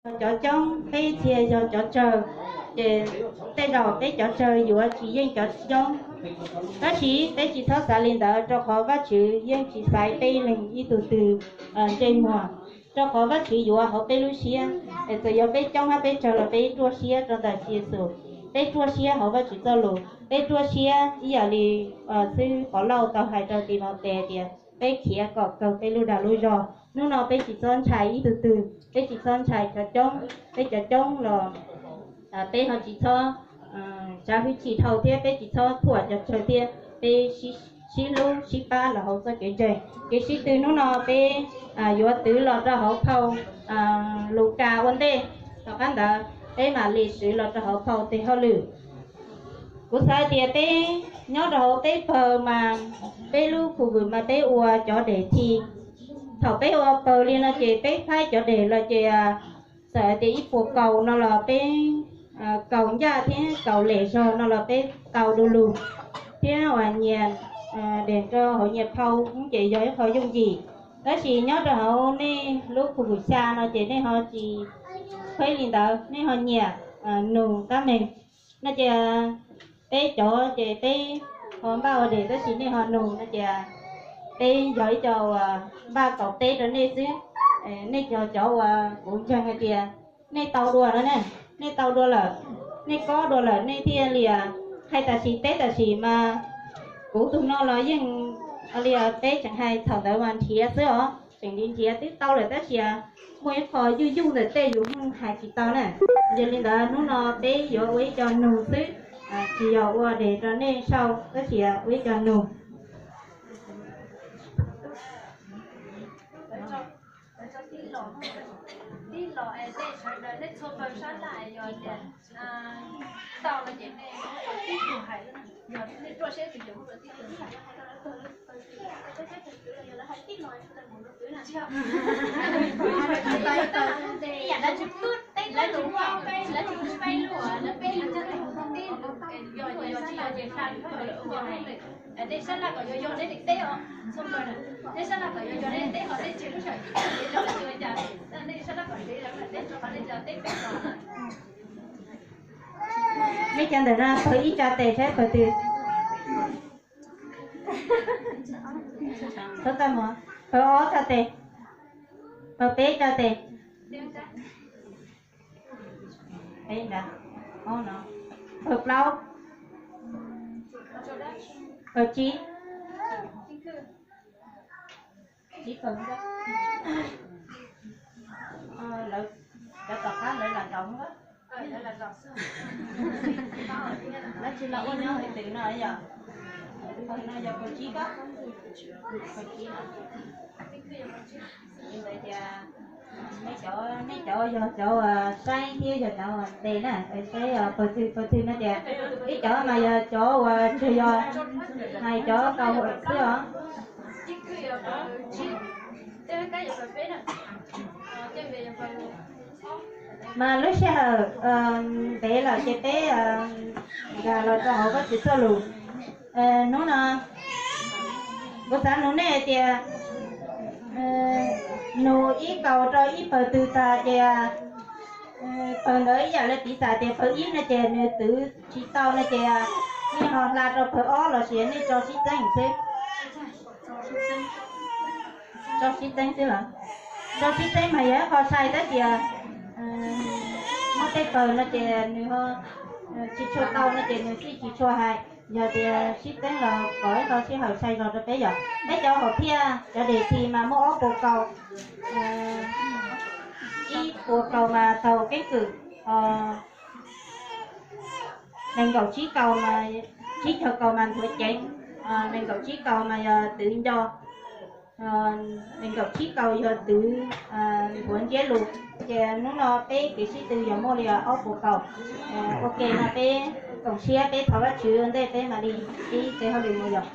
Cov coob peb txhia yog cov tsawg, ces tej zaum peb cov tsawg yuav tsis yeej cov coob. Tab sis peb tsis txhob xav li ntawd, rau qhov Vajtswv yeej tsis xaiv peb leeg ib tug twg ntsej muag, rau qhov Vajtswv yuav hauv peb lub siab. Es txawm yog peb coob hab peb tsawg los peb ruaj siab rau ntawm Tswv Yexus, peb ruaj siab hauv Vajtswv txoj lus, peb ruaj siab ib yam li xib hwb Pov Lauj tau hais rau Timautes tias peb khiav kom kawg peb lub dag lub zog. Hnub no peb tsis txhob ntshai ib tug twg, peb tsis txhob ntshai cov coob, peb cov coob los peb ho tsis txhob tsav hwj chim dhau thiab peb tsis txhob thuam cov tsawg thiab, peb sib hlub sib pab los hauv txoj kev ntseeg. Kev sib tw hnub no peb yuav twv los rau hauv phau Lukas ua ntej, tom qab ntawd peb mam li swv los rau hauv phau Tes Hauj Lwm. Kuv xav tias peb nyob rau hauv peb pawg mas peb lub khu vwm mas peb ua cov dej thi. Thaum peb ua pawg li no ces peb faib cov dej los ces txawm tias ib puas kaus no los peb kaus ncaj thiab kaus lem zog no los peb tau du lug, thiab uas nyias dej rau hauv nyias phau ces yog ib qho yooj yim. Tab sis nyob rau hauv nej lub khu vwm xya no ces nej ho tsis faib li ntawd, nej ho nyiam nug tab meeg. No ces peb cov ces peb ho npaj ua dej tab sis nej ho nug no ces peb yog ib co uas npaj kaus teb rau nej xwb. Nej yog cov uas kuv ntseeg hais tias nej tau dua no ne, nej tau dua lawm, nej kob dua lawm nej thiaj li hais tam sim teb tam sim mas kuv tus no los yeej li peb tseem hais thaum ntawd mas nrhiav xwb os, tseem li nrhiav twb tau lawm tab sis muaj ib qho yuj yuj ntawm tej yus yeej hais tsis tau na. Yog li ntawd hnub no peb yuav ua ib co nug xwb, tsis yog ua dej rau nej sau tab sis ua ib co nug. Nej cov ntawm no pawg ib tsa tes saib pawg twg. Pawg ob tsa tes, pawg peb tsa tes, pawg plaub, pawg tsib, tsib pawg. Lawv cov tom qab lawv lam ntaus, lawv tsis los ua no hais twg no yog, no yog pawg tsib kab, pawg tsib no. Ntawd tias nej cov, nej cov yog cov uas saib thiab yog cov uas ntes na, saib pawg twg pawg twg no tias ib cov mas yog cov uas tsuas yog hais cov tau xwb os. Mas lub sij hawm ntev lawm ces peb nkag los rau hauv Vajtswv txoj lus. Hnub no kuv xav nug nej hais tias, nug ib kaus rau ib pawg twg tag ces pawg ntawd ib yam li piv xam tias pawg ib no ces nws twv tsis tau no ces nej ho hla rau pawg ob los sis nej tso sib txeeb xwb? Tso sib txeeb xwb los? Tso sib txeeb mas yog ib qho sai tab sis muaj tej pawg no ces nws ho tsis tshua tau no ces nws thiaj tsis tshua hais. Yog tias sib txeeb los kom ib qho sij hawm sai zog rau peb yom. Peb cov hom phiaj cov dej thi mas muaj ob puas kaus, ib puas kaus mas taug keeb kwm, nees nkaum tsib kaus, tsib caug kaus mas nthuav ceev, nees nkaum tsib kaus mas yog twv nco, nees nkaum tsib kaus yog twv nthuav ntsiab lus. Ces hnub no peb kev sib tw yog muaj li ob puas kaus. Ua ke no peb koom siab peb thov Vajtswv ua ntej peb mam li pib tes hauj lwm mus yom.